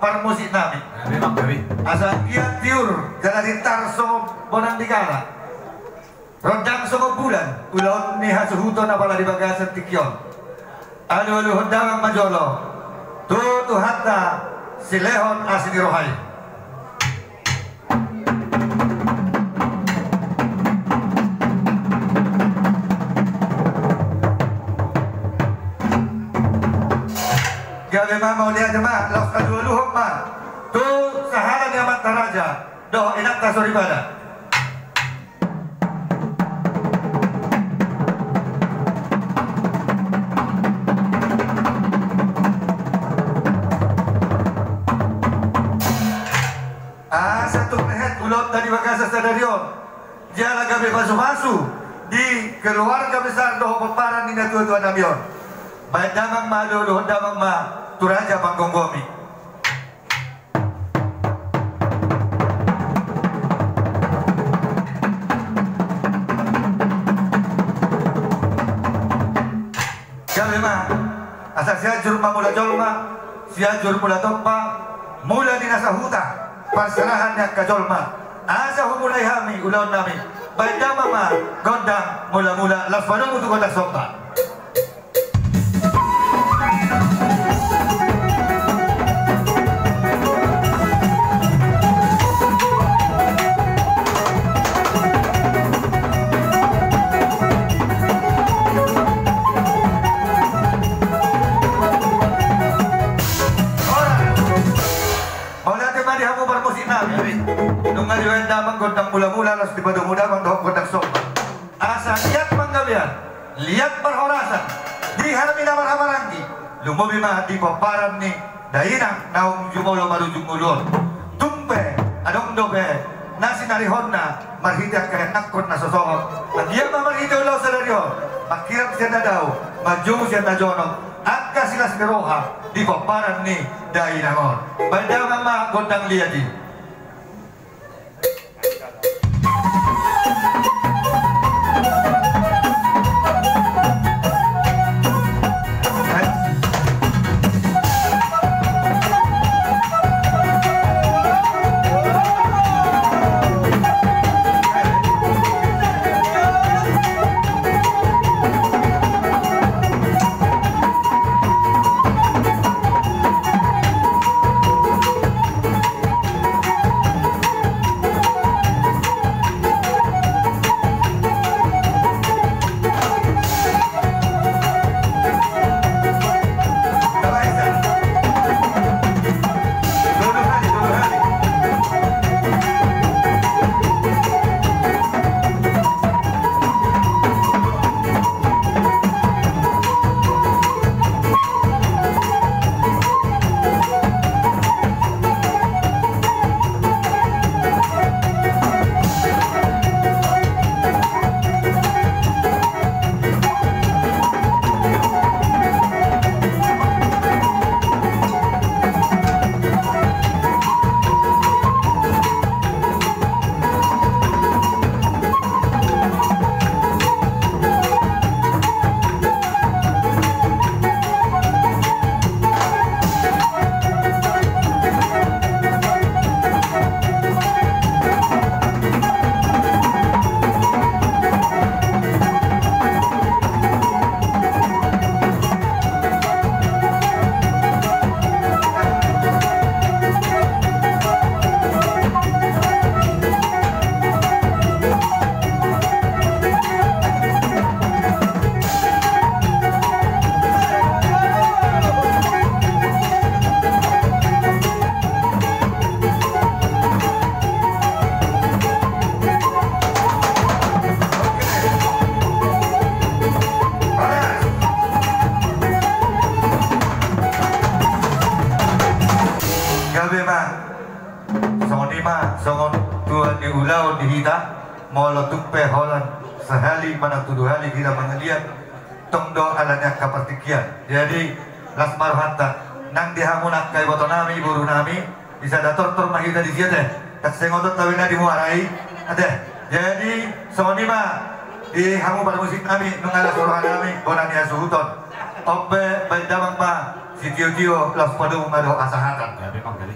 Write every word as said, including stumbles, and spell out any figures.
parmusik nami. Asa anggiat tiur jala tintar songon bonang di gala, rondang songon bulan ulaon ni hasuhuton apala di bagasan tingki on. Alualuhon damang ma jolo tu Tuhanta silehon asi ni roha i. Gabe ma, mauliate ma, laos alualuhon ma tu sahala ni amanta raja dohot inanta soripada. Asa tung lehet ulaonta di bagasan sadari on, jala gabe pasupasu di keluarga besar dohot pomparan ni natuatua nami on. Baen damang ma, alualuhon damang ma tu raja panggomgomi. Gabe ma, asa Sianjur ma mula jolma, Sianjur mula tompa, mula ni na sahuta, parserahan ni angka jolma. Asa humulai hami ulaon nami, baen damang ma gondang mulamula, laos padomu tu gondang somba. Mauliate ma di hamu parmusik nami. Nunga dibaen damang gondang mulamula, laos dipadomu damang dohot gondang somba. Asa liat panggabean, liat parhorasan di hami na marhahamaranggi, lumobi ma di pomparan ni dainang naung jumolo marujung ngolu on. Tung pe adong dope na sinarihonna marhite angka ianakhon na so sohot. Anggiat ma marhite ulaon sadari on, manghirim sian na dao, manjou sian na jonok, angka silas ni roha di pomparan ni dainang on. Baen damang ma gondang liat i. Gabe ma. Songon i ma, songon tua ni ulaon di hita, molo tung pe holan sahali manang tu dua hali hita mangaliat, tong do ala ni angka partingkian. Jadi, las ma rohanta, nang di hamu na angka iboto nami, boru nami, di sada tortor ma hita disi ate, ndang seng oto tabe na di muara i, ate. Jadi, songon i ma, di hamu parmusik nami, nunga las roha nami, bona ni hasuhuton. On pe, baen damang ma, Sitiotio laos padomu ma dohot hasahatan. Ya, memang tadi.